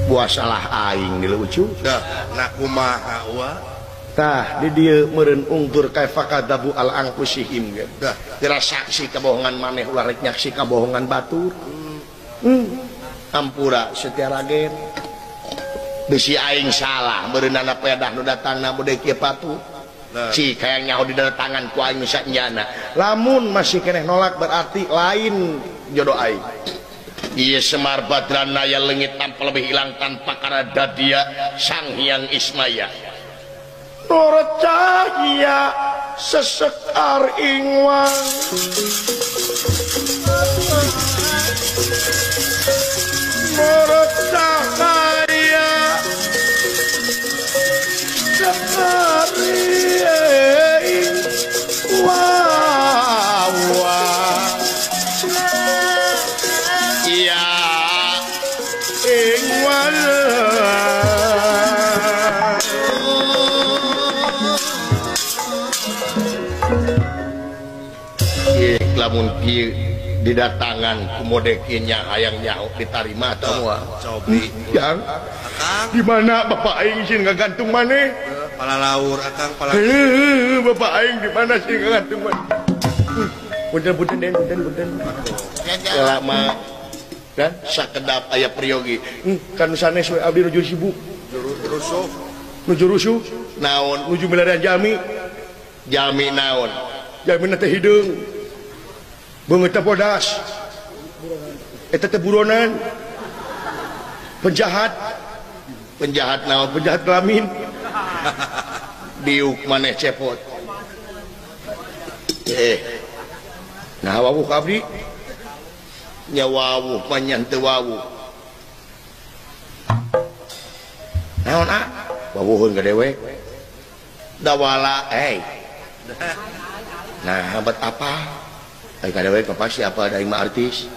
Buah salah aing di lucu. Dah, nak kumaha wa? Tah di dieu meureun ungtur kaifa kadabu al angkusihim ge. Dah, tira saksi kebohongan maneh ulah rek nyaksi kabohongan batur. Ampura setia ragen. Bisi aing salah meureunana pedah nu datangna bude kieu patuh. Ci kayang nyaho di datangan ku aing sanyana. Lamun masih keneh nolak berarti lain jodoh aing. Ieu Semar Badranaya leungit tanpa lebih hilang tanpa karada dia Sang Hyang Ismaya. Nora cahya sesekar ingwang. Nora cahaya sekar ingwang. Iya ingwang. Lamun kieu didatangan kumode kieu nya hayang nyaho ditarima atau moal cobi yang di mana bapak aing sieun ngagantung maneh palalaur akang pala bapak aing di mana sieun ngagantung maneh punten punten den punten punten lama dan sakedap aya priyogi kan sanes we abdi nuju sibuk rusuh nuju rusuh naon nuju milarian jami jami naon jami teh hideung beungeut teh bodas eta teh buronan penjahat penjahat naon penjahat kelamin diuk maneh cepot nah wawuh ka abdi nya wawuh panyan teu wawuh naon ah wawuheun ka dewek dawala nah bet apa aing ka dewek pasti apa da aing mah artis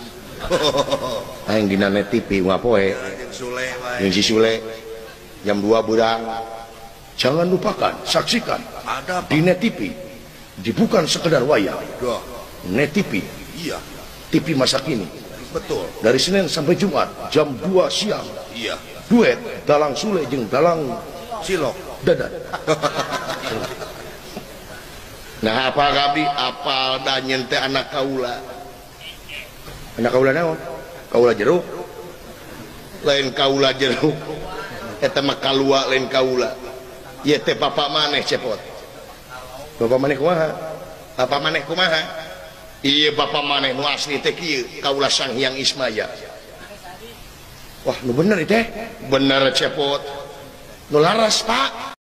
aing dina net TV ngapoe jeung si Sule jam 2 beurang jangan lupakan saksikan di net TV di bukan sekedar wayang net TV iya TV masa kini betul dari Senin sampai Jumat jam 2 siang iya duet dalang Sule jeung dalang Cilok Dadan. Nah apa abdi apal da nyen teh anak kaula anak kaula naon kaula jeruk lain kaula jeruk eta mah kalua lain kaula ieu teh bapak maneh cepot bapak maneh kumaha bapak maneh kumaha ieu bapak maneh nu asli teh kieu kaula Sang Hyang Ismaya wah nu bener teh bener cepot nu laras pak.